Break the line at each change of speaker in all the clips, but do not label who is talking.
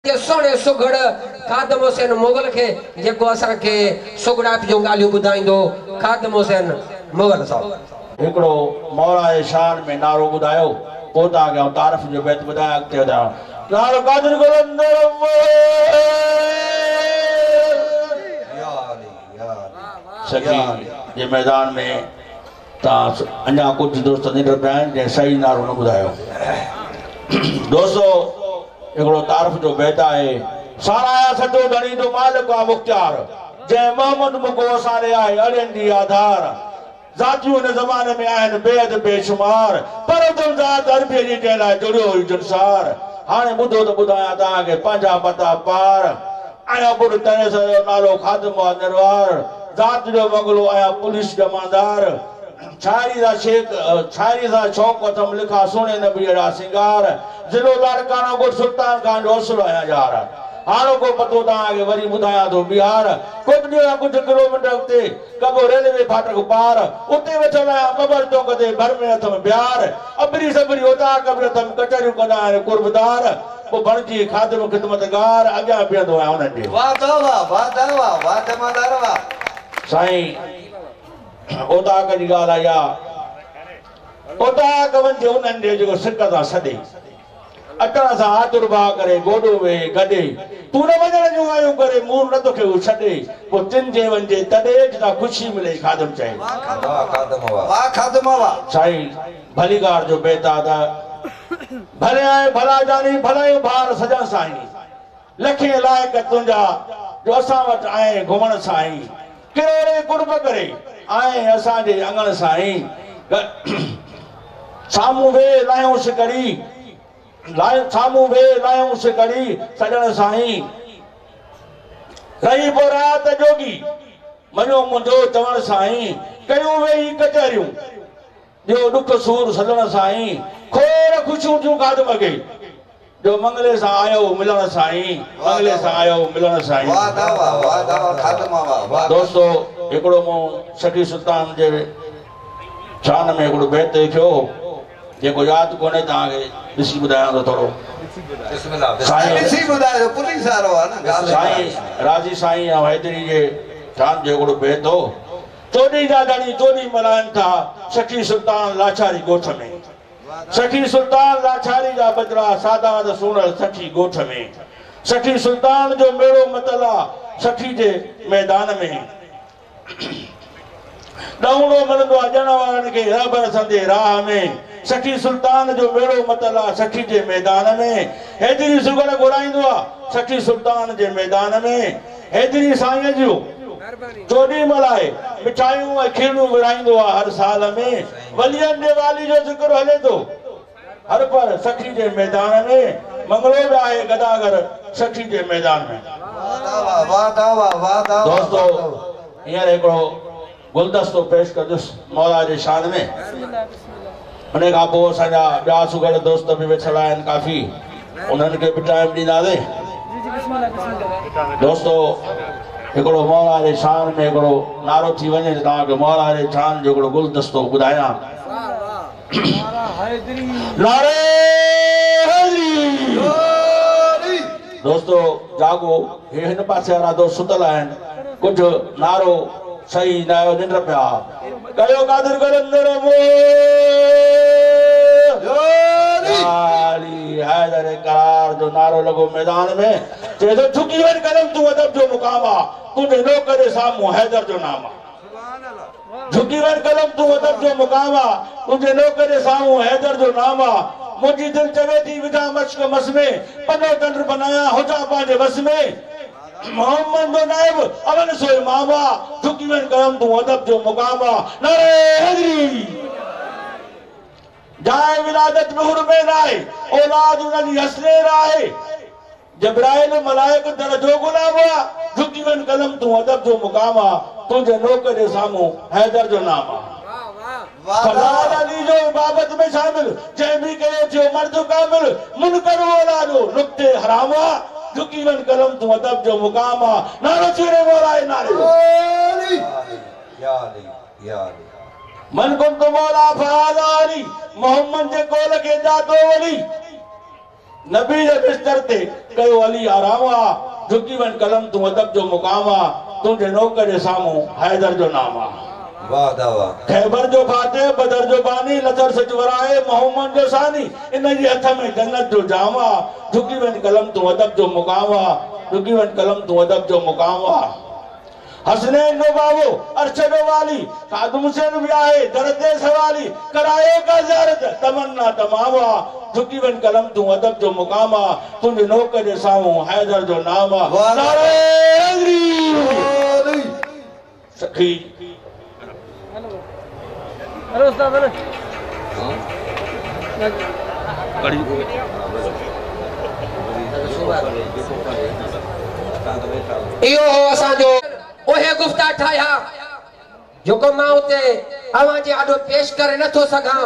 جي سهڻي سگهڙ خادم حسين مغل کي جيڪو اسان کي سگهڙائپ جون ڳالهيون ٻڌائيندو خادم حسين مغل صاحب.
هڪڙو مولا جي شان ۾ نعرو ٻڌايو پوء توهان کي آئون تعارف جو بيت ٻڌايان اڳتي وڌايان نعرو قادر قلندر سخي جي ميدان ۾ توهان اڃا ڪجهه دوست ننڊ پيا آهن جنهن صحيح نعرو نه ٻڌايو. دوستو هڪڙو تعارف جو بيت آهي. ساراهيان سچو ڌڻي جو مالڪ آ مختيار، جنهن محمد مون ڪو اسان ڏي آهي اڙين جي آڌار. ذاتيون هن زماني ۾ آهن بيحد بيشمار، پر اٿم ذات عربيء جي جنهن لاء جڙيو هي جنسار. هاڻي ٻڌو ته ٻڌايان توهان کي پنهنجا پتا پار. آهيان پٽ تنيسر جو نالو خادم آ نروار. ذات جو مغلو آهيان پوليس جمعدار. شاعري سان شيخ شاعري سان شوق اٿم لکان سهڻي نبيء جا سينگار. ضلعو لاڙڪاڻو ڳوٺ سلطان خان جو اصل آهيان يار. هاڻوڪو پتو توهان کي وري ٻڌايان ٿو ٻيهار. ڪوٽڙيء کان ڪجهه ڪلوميٽر اڳتي ڪبو ريلوي ڦاٽڪ پار. اتي ويٺل آهيان ٻٻر چونڪ تي ڀر ۾ اٿم بيار. اڀري سڀري اوطاق به اٿم ڪچهريون ڪندا آهن قربدار. پوء بڻجي خادم خدمتگار اڳيان بيهندو آهيان انهن جي.
واه دا واه واه دا واه واه جمعدار واه.
سائين اوطاق جي ڳالهه آئي آ اوطاق وڃجي انهن ڏي جيڪو سڪ سان سڏي اچڻ سان آڌر ڀاء ڪري گوڏو ويهي گڏي تون نه وڃڻ جون آيون ڪري مور نه توکي هو ڇڏي پوء تن جي وڃجي تڏي جتان خوشي ملي خادم چئي.
واه خادم واه. واه خادم واه.
سائين ڀليڪار جو بيت آ ته. ڀلي آئين ڀلا جاني ڀلايون ڀار سڄڻ سائين لکين لائق تنهنجا جو اسان وٽ آئين گهمڻ سائين ڪروڙين قرب ڪري آئين اسان جي اڱڻ سائين سامهون ويهه لاهيون سڪڙي سامهون ويهه لاهيون سڪڙي سڄڻ سائين رهي پوء رات جوڳي مڃيو منهنجو چوڻ سائين ڪيون ويهي ڪچهريون ڏيو ڏک سور سڄڻ سائين، کوڙ خوشيون ٿيون خادم کي، جو منگلي سان آيو ملڻ سائين، منگلي سان آيو ملڻ سائين. دوستو هڪڙو مون سخي سلطان جي شان ۾ هڪڙو بيت لکيو هو جيڪو ياد ڪونهي توهان کي ڏسي ٻڌايان ٿو ٿورو. سائين راضي سائين ۽ حيدري جي شان جو هڪڙو بيت هو. چوڏهين جا ڌڻي چوڏهين ملهائن ٿا سخي سلطان لاچاري ڳوٺ ۾. سخي سلطان لاچاري جا ٻچڙا سادات سونهل سخي ڳوٺ ۾. سخي سلطان جو ميڙو متل آ سخي جي ميدان ۾. ڏهوڻو ملندو آ ڏيڻ وارن کي رهبر سندي راهه ۾. سخي سلطان جو ميڙو متل آ سخي جي ميدان ۾. حيدري سگهڙ گهرائيندو آ سخي سلطان جي ميدان ۾. حيدري سائينء جو چوڏهين ملهائي مٺايون ۽ کيرڻيون ورهائيندو آ هر سال ۾. ولين جي والي جو ذڪر هلي ٿو هر پر سخي جي ميدان ۾. منگلو به آهي گداگر سخي جي ميدان ۾. دوستو هينئر هڪڙو گلدستو پيش ڪندس مولا جي شان ۾. انهي کان پوء اسان جا ٻيا سگهڙ دوست به ويٺل آهن ڪافي انهن کي به ٽائيم ڏينداسين. دوستو هڪڙو مولا جي شان ۾ هڪڙو نعرو ٿي وڃي ته توهان کي مولا جي شان جو هڪڙو گلدستو ٻڌايان. نعري حيدري. دوستو جاڳو هي هن پاسي وارا دوست ستل آهن ڪجهه نعرو صحيح نه آيو ننڊ پيا ها ڪيو قادر قلندر علي حيدر ڪرار جو نعرو لڳو ميدان ۾ چئي ٿو جهڪي وڃ قدم تون ادب جو مقام آ تنهنجي نوڪر جي سامهون حيدر جو نام آ جهڪي وڃ قلم تون ادب جو مقام آ تنهنجي نوڪر جي سامهون حيدر جو نام آ منهنجي دل چوي ٿي وجهان مشڪ مس ۾ پنو چنڊ بنايان هجان پنهنجي وس ۾ محمد جو نائب اول سو امام آ جهڪي وڃ قلم تون ادب جو مقام آ نعري حيدري جاء ولادت به حر ۾ ناهي اولاد ان جي حسنين آهي جبرائيل ملائڪ در جو غلام آ، جهڪي وڃ قلم تون ادب جو مقام آ، تنهنجي نوڪ جي سامهون حيدر جو نام آ. فضائل علي جو عبادت ۾ شامل، جنهن به ڪيو ٿيو مرد ڪامل، منڪر اولاد جو نقطي حرام آ، جهڪي وڃ قلم تون ادب جو مقام آ، نعرو ٿي وڃي مولائي نعري جو. من ڪنت مولا فهذا علي، محمد جي قول کي ڄاتو ولي. نبي جي بستر تي कयो अली आराम आ। झुकी वञ कलम तूं अदब जो मुक़ाम आ, तुंहिंजे नौकर जे साम्हूं हैदर जो नाम आ।
वाह दावा।
ख़ैबर जो फाते बदर जो बानी, लथर सच वराए मोहम्मद जो सानी, इन जे हथ में जन्नत जो जाम आ। झुकी वञ कलम तूं अदब जो मुक़ाम आ, झुकी वञ कलम तूं अदब जो मुक़ाम आ। हसनैन जो बाबो अर्श जो वाली, खादम हुसैन बि आहे दर ते सवाली, कराए का ज़ियारत तमन्ना तमाम आ। झुकी वञ कलम तूं अदब जो मुक़ाम आ, तुंहिंजे नौकर जे साम्हूं हैदर जो नाम आ। सखी
इहो हो असांजो उहे गुफ्ता ठाहिया जेको मां उते अव्हां जे आॾो पेश करे नथो सघां।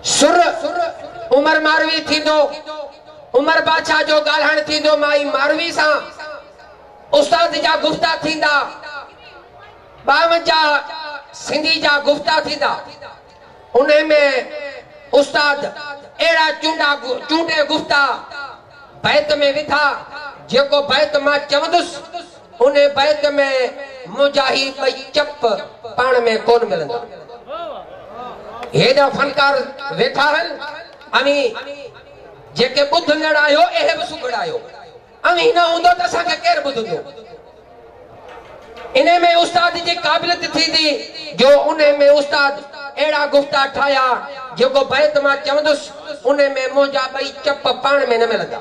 सुर उमर मारवी थींदो, उमर बादशाह जो ॻाल्हाइण थींदो माई मारवी सां, उस्ताद जा गुफ्ता थींदा, 52 सिंधी जा गुफ्ता थींदा। उन में उस्ताद अहिड़ा चूंडे गुफ्ता बैत में विधा, जेको बैत मां चवंदुसि उन बैत में मुंहिंजा ही ॿई चप पाण में कोन मिलंदा। हेॾा फनकार वेठा आहिनि, अवीं जेके ॿुधंदड़ आहियो इहे बि सुघड़ आहियो, अवीं न हूंदो त असांखे केरु ॿुधंदो। इन में उस्ताद जी क़ाबिलियत थींदी जो उन में उस्ताद अहिड़ा गुफ्ता ठाहिया जेको बैत मां चवंदुसि उन में मुंहिंजा ॿई चप पाण में न मिलंदा।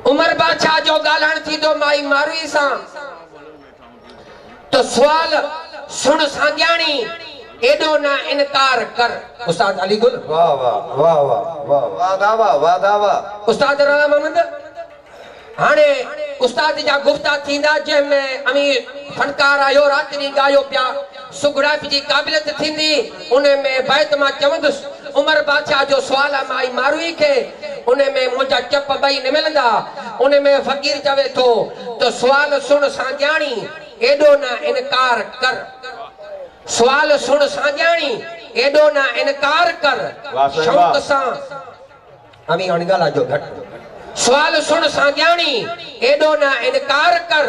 उमर बादशाह जो ॻाल्हाइण थींदो माई मारवी सां, त सुवाल सुण सांग्याणी एॾो न इनकार कर। उस्ताद अली गुल
वाह वाह वाह वाह वाह वाह वाह वाह वाह।
उस्ताद राणा मोहम्मद हाणे उस्ताद जा गुफ्ता थींदा जंहिंमें अमीं फनकार आहियो, राति ॾींहुं ॻायो पिया, सुघड़ाइप जी क़ाबिलियत थींदी। उन में बैत मां चवंदुसि उमर बादशाह जो सुवाल आहे माई मारवी खे, उन में मुंहिंजा चप ॿई न मिलंदा। उन में फ़क़ीर चवे थो त सुवाल सुण सांग्याणी एॾो न इनकार कर, सुवाल सुण सांग्याणी एॾो न इनकार कर, शौक़ सां अवीं हाणे ॻाल्हाइजो घटि। सुवाल सुण सांग्याणी एॾो न इनकार कर,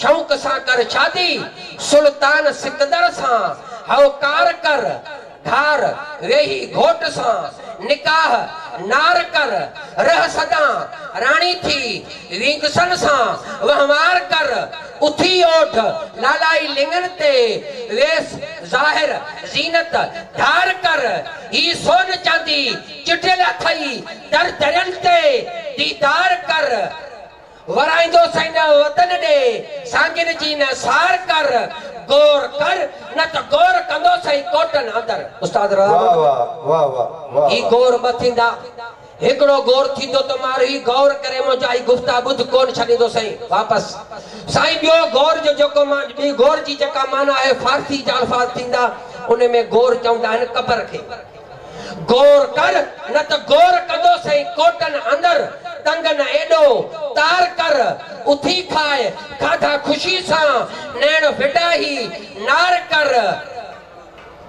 शौक़ सां कर शादी, सुल्तान सिकंदर सां हवकार कर, धार वेही घोट सां निकाह नार कर, रह सदा राणी थी वींगसन सां वहवार कर, उथी ओठ लालाई लिंगन ते वेस ज़ाहिर ज़ीनत धार कर, ही सोन चांदी चिटियल अथई दर दरियन ते दीदार कर, वराईंदो साईं न वतन ॾे सांगिन जी न सार कर, गौर कर न त गौर कंदो साईं कोटन अंदर। उस्ताद
वाह वाह वाह वाह।
ही गौर ॿ थींदा, हिकिड़ो गौर थींदो त मां ही गौर करे मुंहिंजा ही गुफ्ता ॿुध कोन छॾींदो साईं वापसि। साईं ॿियो गौर जो जेको मां ॿी गौर जी जेका माना आहे फ़ारसी जा अल्फ़ाज़ थींदा, उन में गौर चवंदा आहिनि क़बर खे। गौर कर न त गौर कंदो साईं कोटन अंदर, तंग न एॾो तार कर, उथी खाए खाधा ख़ुशी सां नैण फिटाही नार कर,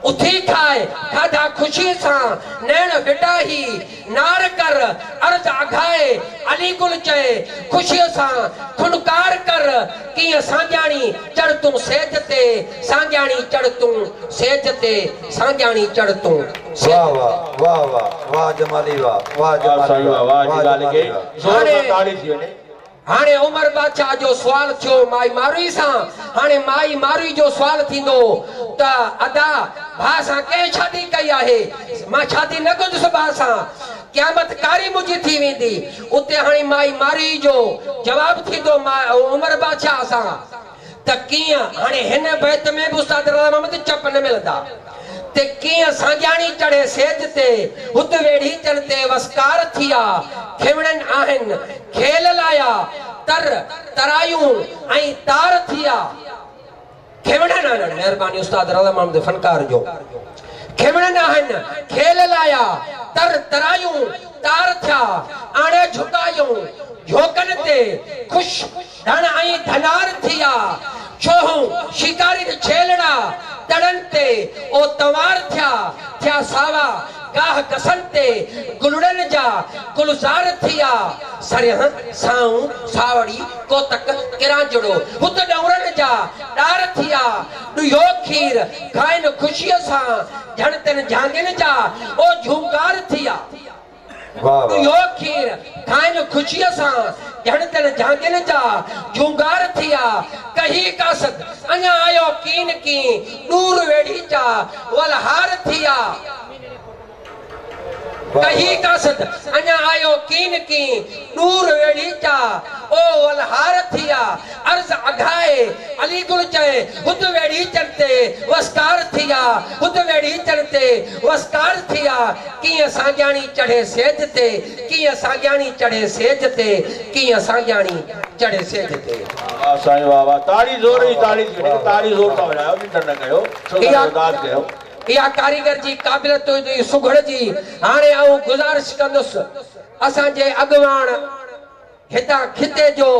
उथी खाए खाधा ख़ुशी सां नैण फिटाही नार कर, अर्ज़ अघाए अली गुल चए ख़ुशीअ सां खुनकार कर, कीअं सांग्याणी चढ़ तूं सेज ते, सांग्याणी चढ़ तूं सेज ते, सांग्याणी चढ़ तूं।
वाह वाह वाह वाह वाह जमाली वाह वाह जमाली
वाह वाह जमाली के ज़ोर सां ताड़ी थी वञे।
हाणे उमर बादशाह जो सुवाल थियो माई मारवी सां, हाणे माई मारवी जो सुवाल थींदो त अदा भाउ सां कंहिं शादी कई आहे, मां शादी न कंदुसि भाउ सां, क़यामत कारी मुंहिंजी थी वेंदी। उते हाणे माई मारवी जो जवाबु थींदो उमर बादशाह सां त कीअं हाणे हिन बैत में बि उस्ताद रज़ा मोहम्मद चप न मिलंदा, ते कीअं सांग्याणी चढ़े सेज ते, हुत वेढ़ीचन ते वसकार थिया, खेवणनि आहिनि खेल लाया, तर तरायूं ऐं तार थिया। खेवणनि आहिनि, महिरबानी उस्ताद रज़ा मोहम्मद फनकार जो, खेवणनि आहिनि खेल लाया, तर तरायूं तार थिया, आणे झुकायूं झोकनि ते, ख़ुशि धण ऐं धनार थिया, छोहूं शिकारी छेलड़ा तड़न ते ओ तवार थिया, थिया सावा گاهه گسن تي گلڙن جا گلزار ٿيا. سريان، سائون، ساوڙي، ڪوتڪ، ڪرانجڙو، هت ڏؤنرن جا ڏار ٿيا. ڏهيو کير کائن خوشيء سان، جهڻ تن جهانگين جا او جهونگار ٿيا. ڏهيو کير کائن خوشيء سان، جهڻ تن جهانگين جا جهونگار ٿيا. ڪهي قاصد اڃا آيو ڪين ڪين، ڏور ويڙهيچا ولهار ٿيا. ڪهي قاصد اڃا آيو ڪين ڪين، ڏور ويڙهيچا او ولهار ٿيا. عرض اگهائي علي گل چئي، هت ويڙهيچن تي وسڪار ٿيا. هت ويڙهيچن تي وسڪار ٿيا. ڪيئن سانگياڻي چڙهي سيج تي، ڪيئن سانگياڻي چڙهي سيج تي، ڪيئن سانگياڻي چڙهي سيج تي.
واھ سائين واھ واھ تاڙي زور جي تاڙي ٿي وڃي تاڙي زور سان وڄايو ننڊ نه ڪيو سگهڙ جو داد ڪيو.
اها ڪاريگر جي قابليت هئي سگهڙ جي. هاڻي آئون گذارش ڪندس اسان جي اڳواڻ هتان خطي جو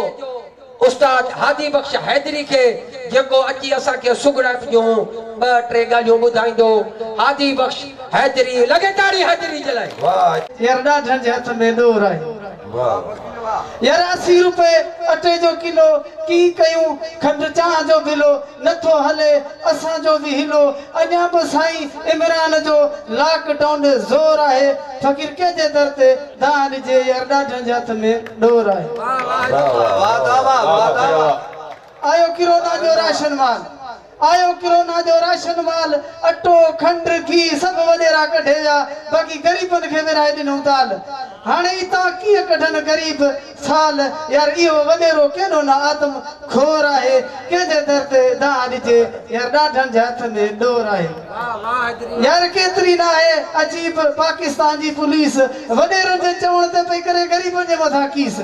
استاد هادي بخش حيدري کي جيڪو اچي اسان کي سگهڙائپ جون ٻه ٽي ڳالهيون ٻڌائيندو. هادي بخش حيدري لڳي تاڙي حيدري جي لاء.
يار ڏاڍن جي هٿ ۾ ڏور آهي. يار 80 روپئي اٽي جو ڪلو ڪي ڪيون کنڊ چانهه جو بلو نٿو هلي اسان جو به هلو اڃا به سائين عمران جو لاڪ ڊائون زور آهي فقير ڪنهن جي در تي دانهن ڏجي يار ڏاڍن جي هٿ ۾ ڏور آهي. آيو ڪرونا جو راشن مال آيو ڪرونا جو راشن مال اٽو کنڊ گيهه سڀ وڏيرا ڪڍي ويا باقي غريبن کي ورهائي ڏنو دال هاڻي اتان ڪيئن ڪڍن غريب سال يار اهو وڏيرو ڪيڏو نه آدم خور آهي ڪنهن جي در تي دانهن ڏجي يار ڏاڍن جي هٿ ۾ ڏور آهي يار ڪيتري نه آهي عجيب پاڪستان جي پوليس وڏيرن جي چوڻ تي پئي ڪري غريبن جي مٿان ڪيس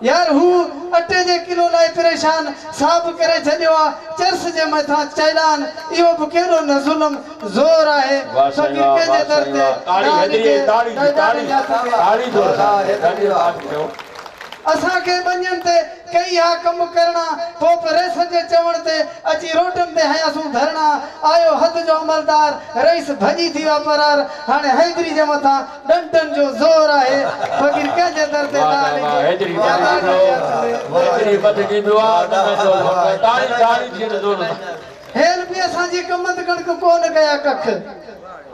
يار هو اٽي جي ڪلو لاء پريشان صاحب ڪري ڇڏيو آ چرس جي مٿان چالان اهو به ڪيڏو نه ظلم زور آهي فقير ڪنهن جي در تي دانهن ڏجي ڏاڍن جي هٿ ۾. اسان کي ٻنين تي ڪئي ها ڪم ڪرڻا پوء به رئيسن جي چوڻ تي اچي روڊن تي هنياسون ڌرڻا آيو حد جو عملدار رئيس ڀڄي ٿي ويا فرار هاڻي حيدري جي مٿان ڏنڊن جو زور آهي فقير ڪنهن جي در تي دانهن ڏجي يا ڏاڍن جي هٿ ۾. هيل به اسان جي ڪمند ڪڻڪ ڪونه ڪيا ڪک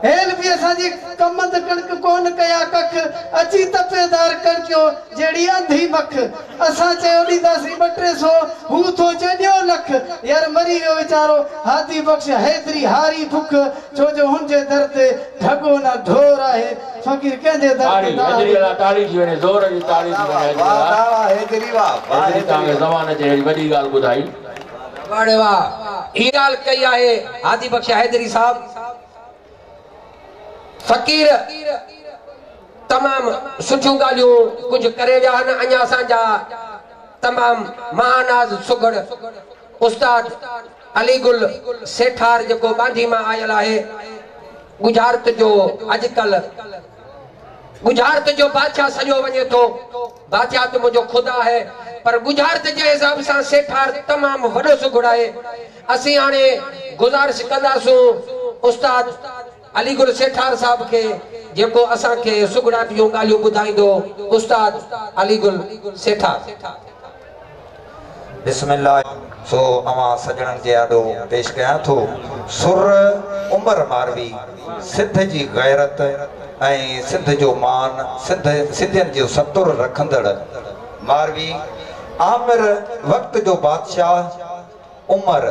هيل به اسان جي ڪمند ڪڻڪ ڪونه ڪيا ڪک اچي تپيدار ڪڻڪيو جهڙي انڌي مک اسان چيو ڏينداسين ٻه ٽي سو هو ٿو چئي ڏيو لک يار مري ويو ويچارو هادي بخش حيدري هاري بک ڇو جو هن جي در تي ڍڳو نه ڍور آهي فقير ڪنهن جي در تي دانهن
ڏجي. تاڙي ٿي وڃي زور جي تاڙي ٿي وڃي حيدري لاء. حيدري توهان کي زبان جي اهڙي وڏي ڳالهه ٻڌائي.
واهه ڙي واهه هي ڳالهه ڪئي آهي هادي بخش حيدري صاحب فقير تمام سٺيون ڳالهيون ڪجهه ڪري ويا آهن اڃا اسان جا تمام مهاناز سگهڙ استاد علي گل سيٺار جيڪو ٻانڌي مان آيل آهي ڳجهارت جو اڄڪلهه ڳجهارت جو بادشاهه سڏيو وڃي ٿو. بادشاهه ته منهنجو خدا آهي، پر ڳجهارت جي حساب سان سيٺار تمام وڏو سگهڙ آهي. اسين هاڻي گذارش ڪنداسون استاد علي گل سيٺار صاحب کي جيڪو اسان کي سگهڙائپ جون ڳالهيون ٻڌائيندو. استاد علي گل سيٺار.
بسم الله سو اوهان سڄڻن جي آڏو پيش ڪيان ٿو سر عمر ماروي سنڌ جي غيرت ۽ سنڌ جو مان سنڌ سنڌين جو ستر رکندڙ ماروي آمر وقت جو بادشاهه عمر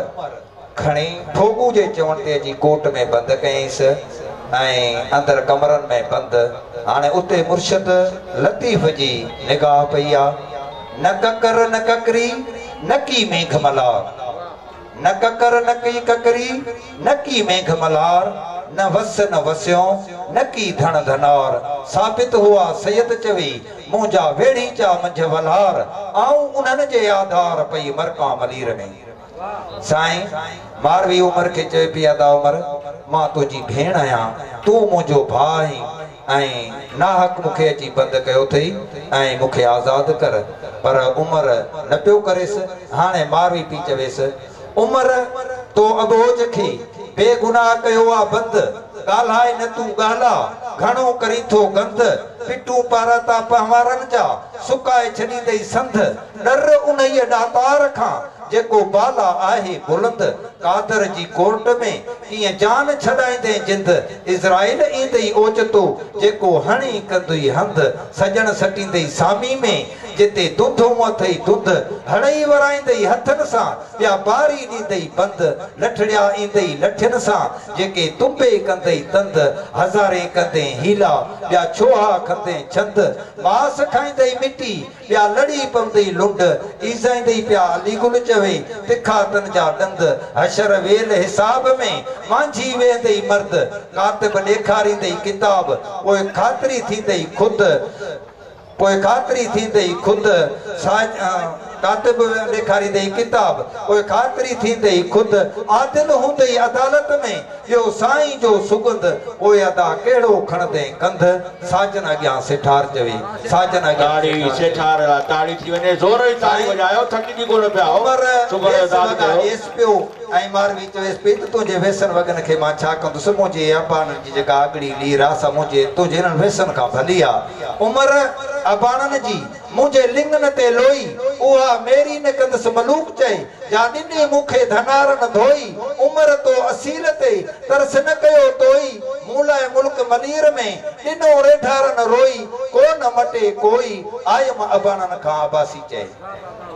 کڻي ٺوڳو جي چوڻ تي اچي ڪوٽ ۾ بند ڪيائينس ۽ اندر ڪمرن ۾ بند هاڻي اتي مرشد لطيف جي نگاهه پئي آ. نه ڪڪر نه ڪڪري، نه ڪي ميگهه ملهار. نه ڪڪر نه ڪي ڪڪري، نه ڪي ميگهه ملهار. نه وس نه وسيون، نه ڪي ڌڻ ڌنار. ثابت هئا سيد چوي، منهنجا ويڙهيچا منجهه ولهار. آئون انهن جي آڌار پئي مرڪان ملير ۾. سائين ماروي عمر کي چوي پئي ادا عمر مان تنهنجي ڀيڻ آهيان، تون منهنجو ڀاء آهين. ۽ ناحق مون کي اچي بند ڪيو اٿئي ۽ مون کي آزاد ڪر. پر عمر نه پيو ڪريس. هاڻي ماروي پئي چويس، عمر! تو اٻوجهه کي بي گناهه ڪيو آ بند، ڳالهاء نه تون ڳالها، گهڻو ڪرين ٿو گند، پٽون پاراتا پنهوارن جا، سڪائي ڇڏيندئي سنڌ، ڏر انهيء ڏاتار کان، جيڪو بالا آهي بلند، قادر جي ڪورٽ ۾، ڪيئن جان ڇڏائيندين جند، عزرائيل ايندئي اوچتو، جيڪو هڻي ڪندئي هنڌ، سڄڻ سٽيندئي سامي ۾، جتي دنڌون اٿئي دنڌ، هڙئي ورائيندئي هٿن سان، ٻيا ٻاري ڏيندئي بند، لٺڙيا ايندئي لٺين سان، جيڪي تنبي ڪندئي تند، هزارين ڪندين حيلا، ٻيا ڇوها کندين ڇند، ماس کائيندئي مٽي، ٻيا لڙي پوندئي لنڊ، ايذائيندئي پيا علي گل چوي، تکا تن جا ڏند، حشر ويل حساب ۾، مانجهي ويهندئي مرد، ڪاتب ڏيکاريندئي ڪتاب، پوء خاطري ٿيندئي خود. پوء خاطري ٿيندئي خود، ڪاتب ڏيکاريندئي ڪتاب، پوء خاطري ٿيندئي خود، عادل هوندئي عدالت ۾، ٻيو سائين جو سڳنڌ، پوء ادا ڪهڙو کڻندين ڪنڌ، ساجن اڳيان سيٺار چوي، ساجن اڳيان
تاڙي
سيٺار چوي.
سيٺار لاء تاڙي ٿي وڃي، زور جي تاڙي
سائين
وڄايو، ٿڪجي ڪونه پيا آهو،
عمر
سگهڙ جو
ويس
داد
وڳا
ڪيو.
ڏيس پيو ۽ ماروي چويس پئي ته تنهنجي ويسن وڳن کي مان ڇا ڪندس، منهنجي اباڻن جي جيڪا اڳڙي لير آ سا منهنجي تنهنجي انهن ويسن کان ڀلي آ. عمر اباڻن جي منهنجي لڱن تي لوئي، اها ميري نه ڪندس ملوڪ چئي، جا ڏني مون کي ڌنارن ڌوئي، عمر تو اصيل تي ترس نه ڪيو توئي، مون لاء ملڪ ملير ۾ ڏنو ريڍارن روئي، ڪو نه مٽي ڪوئي، آيم اباڻن کان عباسي چئي.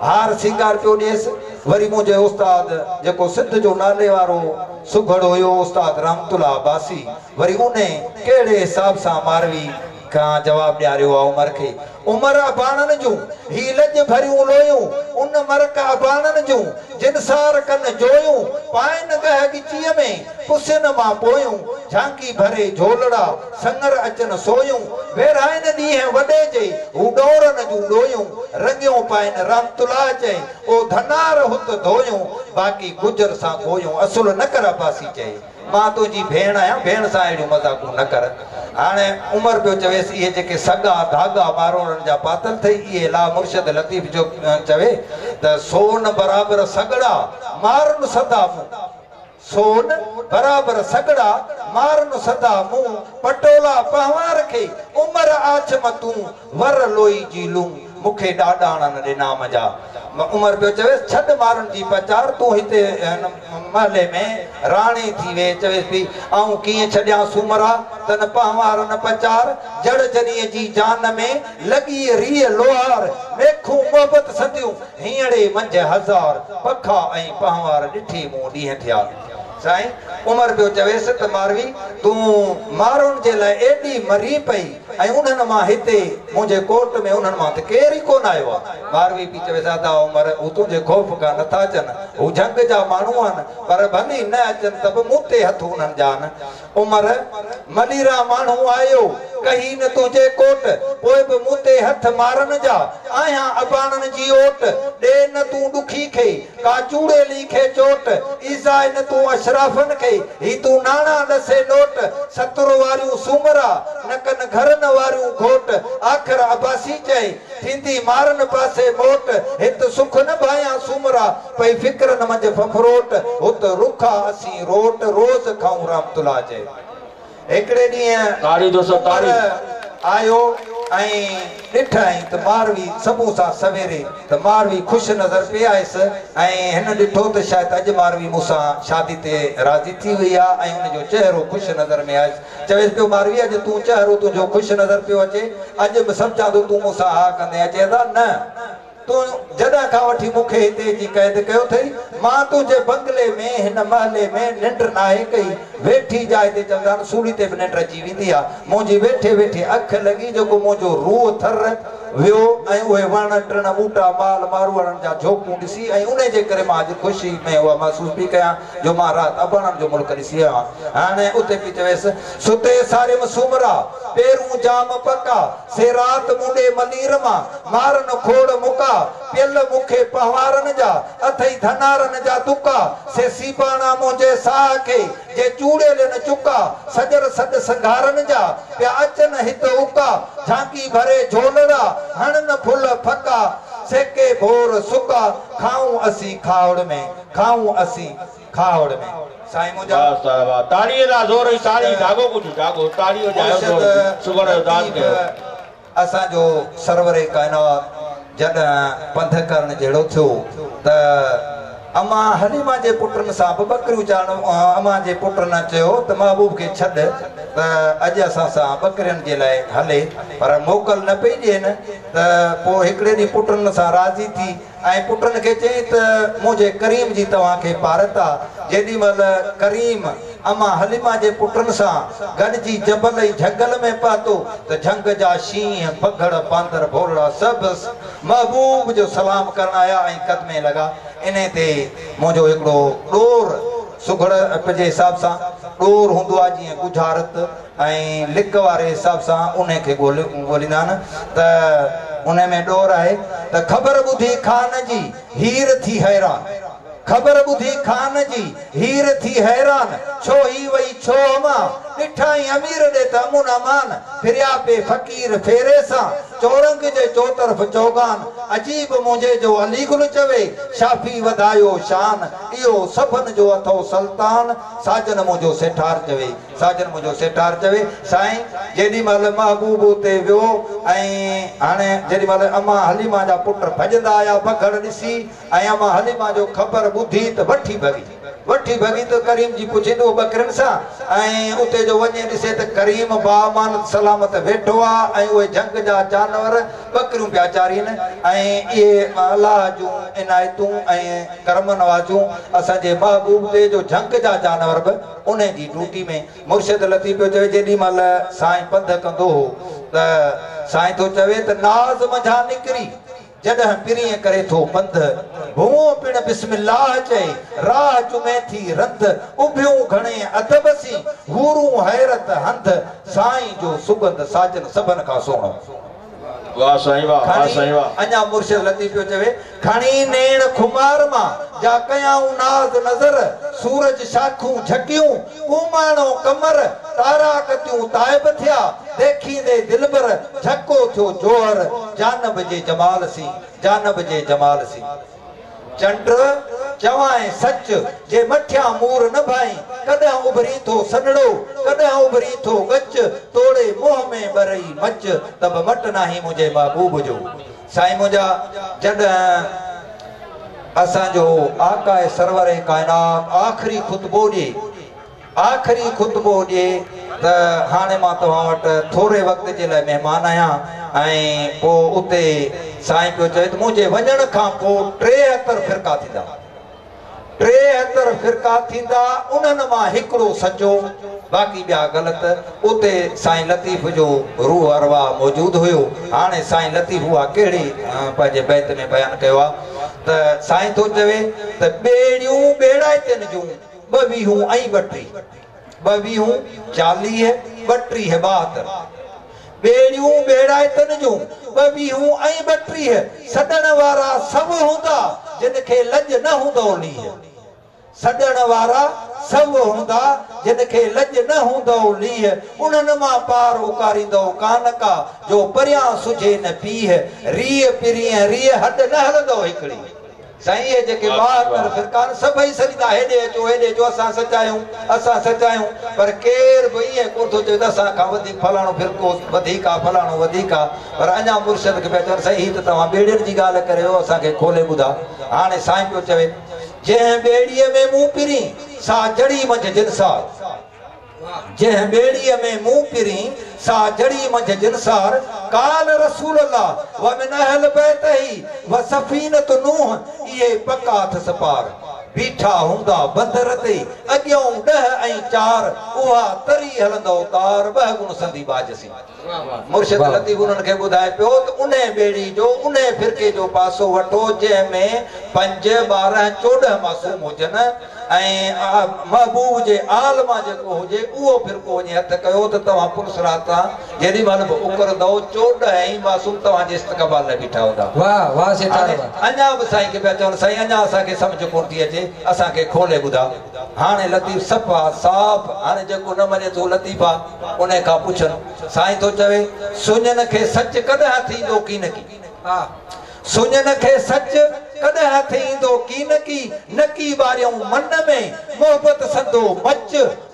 هار سينگار پيو ڏيس، وري منهنجي استاد جيڪو سنڌ جو نالي وارو سگهڙ هيو استاد رحمت الله عباسي وري انهي ڪهڙي حساب سان ماروي کان جواب ڏياريو آ عمر کي. عمر اباڻن جون هي لڄ ڀريون لويون، ان مرڪ اباڻن جون جنسار ڪن جويون، پائن ڳهه ڳچيء ۾ پسين مان پويون، جهانڪي ڀري جهولڙا سڱر اچن سويون، ويرهائن ڏينهن وڏي جي هو ڏورن جون ڏويون، رڱيون پائن رحمت الله چئي او ڌنار هت ڌويون، باقي گجر سان گويون اصل نه ڪر عباسي چئي. مان تنهنجي ڀيڻ آهيان، ڀيڻ سان اهڙيون مذاقون نه ڪر. هاڻي عمر پيو چويس، اهي جيڪي سڳا ڌاڳا ماروئڙن جا پاتل اٿئي، اهي لا مرشد لطيف جو چوي ته سون برابر سڳڙا، مارن سدا مون. سون برابر سڳڙا، مارن سدا مون. پٽولا پنهوار کي، عمر آڇ م تون. ور لوئي جي لون، مون کي ڏاڏاڻن ڏنا منجا. عمر پيو چويس، ڇڏ مارن جي پچار، تون هتي هن محلي ۾ راڻي ٿي ويهه. چويس پئي، آئون ڪيئن ڇڏيان سومرا، تن پنهوارن پچار، جڙ جنيء جي جان ۾، لڳي ريء لوهار، ميکون محبت سنديون، هينئڙي منجهه هزار، پکا ۽ پنهوار ڏٺي مون ڏينهن ٿيا. سائين عمر پيو چويس ته ماروي، تون مارون جي لاء ايڏي مرين پئي ۽ انهن مان هتي منهنجي ڪوٽ ۾ انهن مان ته ڪير ئي ڪونه آيو آ. ماروي پئي چويس ادا عمر، هو تنهنجي خوف کان نٿا اچن، هو جهنگ جا ماڻهو آهن، پر ڀلي نه اچن ته به مون تي هٿ انهن جا آهن. عمر، مليران ماڻهو آيو، ڪهي نه تنهنجي ڪوٽ، پوء به مون تي هٿ مارن جا، آهيان اباڻن جي اوٽ، ڏي نه تون ڏکي کي، ڪا چوڙيلي کي چوٽ، ايذاء نه تون اشرافن کي، هي تون ناڻا ڏسي نوٽ، ستر واريون سومرا، نه ڪن گهرن واريون گهوٽ، آخر عباسي چئي، ٿيندي مارن پاسي موٽ، هت سک نه ڀانيان سومرا، پئي فڪرن منجهه ڦڦروٽ، هت رکا اسين روٽ، روز کائون رحمت الله چئي. هڪڙي ڏينهن
تاڙي دوستو
عمر
تاڙي.
آيو ۽ ڏٺائين ته ماروي صبح سان سويري ته ماروي خوش نظر پئي آيس ۽ هن ڏٺو ته شايد اڄ ماروي مون سان شادي تي راضي ٿي وئي آ ۽ ان جو چهرو خوش نظر ۾ آيس. چويس پيو ماروي اڄ تون چهرو تنهنجو خوش نظر پيو اچي اڄ به سمجهان ٿو تون مون سان ها ڪندين. اچي ادا نه تون جڏهن کان وٺي مون کي هتي اچي قيد ڪيو اٿئي، مان تنهنجي بنگلي ۾ هن محلي ۾ ننڊ ناهي ڪئي. ويٺي جاء تي چوندا آهن سولي تي به ننڊ اچي ويندي آ. منهنجي ويٺي ويٺي اک لڳي جيڪو منهنجو روح ٿر ويو ۽ اهي وڻ ٽڻ ٻوٽا مال ماروئڙن جا جهوڪون ڏسي ۽ انهي جي ڪري مان اڄ خوشي ۾ اها محسوس پئي ڪيان جو مان رات اباڻن جو ملڪ ڏسي آيو آهيان. هاڻي اتي پئي چويس، ستي ساريم سومرا، پيرون جام پڪا، سي رات مون ڏي ملير مان، مارن کوڙ مڪا، پيل مون کي پنهوارن جا، اٿئي ڌنارن جا دڪا، سي سيباڻا منهنجي ساهه کي، جي چوڙيلين چڪا، سڄر سڏ سنگهارن جا، پيا اچن هت اڪا، جهانڪي ڀري جهولڙا، هڻن ڦل ڦڪا. سيڪي ڀور سڪا، کائون اسين کاهوڙ ۾، کائون اسين کاهوڙ ۾. سائين منهنجا.
واهه استاد واهه تاڙيء دا زور ئي تاڙي جاڳو ڪجهه جاڳو تاڙي وڄايو زور
مرشد
سگهڙ جو داد
لطيف
ڪيو.
اسان جو سرور ڪائنات جڏهن پنڌ ڪرڻ جهڙو ٿيو ته امان حليما جي پٽن سان به ٻڪريون چارڻ امان جي پٽن چيو ته محبوب کي ڇڏ ته اڄ اسان سان ٻڪرين جي لاء هلي پر موڪل نه پئي ڏين ته پوء هڪڙي ڏينهن پٽن سان راضي ٿي ۽ پٽن کي چيائين ته منهنجي ڪريم جي توهان کي پارت آ جيڏي مهل ڪريم امان حليما جي پٽن سان گڏجي جبل ۽ جهنگل ۾ پهتو ته جهنگ جا شينهن، بگهڙ، باندر، ڀولڙا سڀ محبوب جو سلام ڪرڻ آيا ۽ قدمين لڳا. انهي تي منهنجو هڪڙو ڏور سگهڙ جي حساب سان ڏور هوندو آ جيئن ڳجهارت ۽ لڪ واري حساب سان انهي کي ڳوليندا آهن ته انهي ۾ ڏور آهي ته خبر ٻڌي خان جي هير ٿي حيران. خبر ٻڌي خان جي، هير ٿي حيران، ڇو هي وئي ڇوهه مان، ڏٺائين امير ڏي ته امن امان، ڦريا پي فقير ڦيري سان، چورنگ جي چوطرف چوگان، عجيب منهنجي جو علي گل چوي، شافي وڌايو شان، اهو سڀن جو اٿئو سلطان، ساجن منهنجو سيٺار چوي. ساجن منهنجو سيٺار چوي، سائين جيڏي مهل محبوب اتي ويو ۽ هاڻي جيڏي مهل امان حليما جا پٽ ڀڄندا آيا بگهڙ ڏسي ۽ امان حليما جو خبر ٻڌي ته وٺي ڀڳي وٺي ڀڳي ته ڪريم جي پڇي ته اهو ٻڪرين سان ۽ اتي جو وڃي ڏسي ته ڪريم باامانت سلامت ويٺو آ ۽ اهي جهنگ جا جانور ٻڪريون پيا چارين ۽ اهي الله جون عنايتون ۽ ڪرم نوازيون اسان جي محبوب تي جو جهنگ جا جانور به انهي جي ڊيوٽي ۾. مرشد لطيف پيو چوي جيڏي مهل سائين پنڌ ڪندو هو ته سائين ٿو چوي ته ناز منجهان نڪري جڏهن پرينء ڪري ٿو پنڌ، ڀونء پڻ بسم الله چئي راهه چمي ٿي رند، اڀيون گهڻي ادب سين حورون حيرت هنڌ، سائين جو سڳنڌ ساجن سڀن کان سهڻو.
واه سائين واه واه
کڻي
سائين واه.
اڃا مرشد لطيف پيو چوي، کڻي نيڻ خمار مان، جا ڪيائون ناز نظر، سورج شاخون جهڪيون، ڪوماڻو قمر، تارا ڪتيون تائب ٿيا، ديکيندي دلبر، جهڪو ٿيو جوهر، جانب جي جمال سين، جانب جي جمال سين. چنڊ، چوانء سچ، جي مٺيان مور نه ڀائين، ڪڏهن اڀرين ٿو سڏڙو، ڪڏهن اڀرين ٿو ڳچ، توڙي منهن ۾ ٻرئي مچ، ته به مٽ ناهين منهنجي محبوب جو. سائين منهنجا، جڏهن اسان جو آقاء سرور ڪائنات آخري خطبو ڏئي، آخري خطبو ڏئي ته هاڻي مان توهان وٽ ٿوري وقت جي لاء مهمان آهيان ۽ پوء اتي سائين پيو چوي ته منهنجي وڃڻ کان پوء 73 فرقا ٿيندا، 73 فرقا ٿيندا، انهن مان هڪڙو سچو باقي ٻيا غلط. اتي سائين لطيف جو روح ارواح موجود هيو. هاڻي سائين لطيف اها ڪهڙي پنهنجي بيت ۾ بيان ڪيو آهي ته سائين ٿو چوي ته ٻيڙيون ٻيڙائتين جون ٻه ويهون ۽ ٻٽيهه، ٻه ويهون 40، 32 72. ٻيڙيون ٻيڙائتن جون ٻه ويهون ۽ 32، سڏڻ وارا سو هوندا، جن کي لڄ نه هوندو ليهه. سڏڻ وارا سو هوندا، جن کي لڄ نه هوندو ليهه. انهن مان پار اڪاريندو ڪانه ڪا، جو پريان سجهي نه پيهه. ريء پرينء ريء هڏ نه هلندو هڪڙي. سائين اهي جيڪي 72 فرقا آهن سڀئي سڏيندا هيڏي اچو هيڏي اچو اسان سچا آهيون اسان سچا آهيون پر ڪير به ائين ڪونه ٿو چوي ته اسان کان وڌيڪ فلاڻو فرقو وڌيڪ آهي فلاڻو وڌيڪ آهي پر اڃا مرشد کي پيا چون سائين هي ته توهان ٻيڙين جي ڳالهه ڪري ويو اسان کي کولي ٻڌاء هاڻي سائين پيو چوي جنهن ٻيڙيء ۾ مون پرين سا جڙي منجهه جنسار. جنهن ٻيڙيء ۾ مون پرين، سا جڙي منجهه جنسار، قال رسول الله ومن اهل بيته وسفينة نوح، اهي پڪا اٿس پار. بيٺا هوندا بندر تي، اڳيئون 10 ۽ 4، اها تري هلندو تار، ٻه گڻ سندي ٻاجهه سين. مرشد لطيف انهن کي ٻڌائي پيو ته انهي ٻيڙي جو، انهي فرقي جو پاسو وٺو جنهن ۾ 5، 12، 14 معصوم هجن ۽ محبوب جي آل مان جيڪو هجي اهو فرقو وڃي هٿ ڪيو ته توهان پل صراط تان جيڏي مهل به اڪرندؤ 14 ئي معصوم توهان جي استقبال لاء بيٺا هوندا.
واه واه سيٺار
هاڻي
واه.
اڃا به سائين کي پيا چون سائين اڃا اسان کي سمجهه ڪونه ٿي اچي اسان کي کولي ٻڌاء. هاڻي لطيف صفا صاف هاڻي جيڪو نه مڃي ٿو لطيف آ انهي کان پڇن. سائين ٿو چوي، سڃن کي سچ ڪڏهن ٿيندو ڪينڪي. سڃن کي سچ ڪڏهن هٿ ايندو ڪينڪي، نڪي ٻاريائون من ۾، محبت سندو مچ.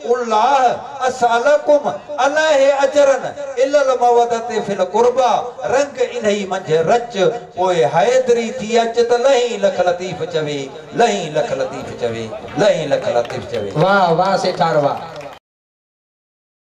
الله اسالڪم عليه اجرا الا المودة في القربيٰ، رنگ انهي منجهه رچ. پوء حيدري ٿي اچ ته لهين لک لطيف چوي، لهين لک لطيف چوي، لهين لک لطيف چوي.
واه واه سيٺار واه.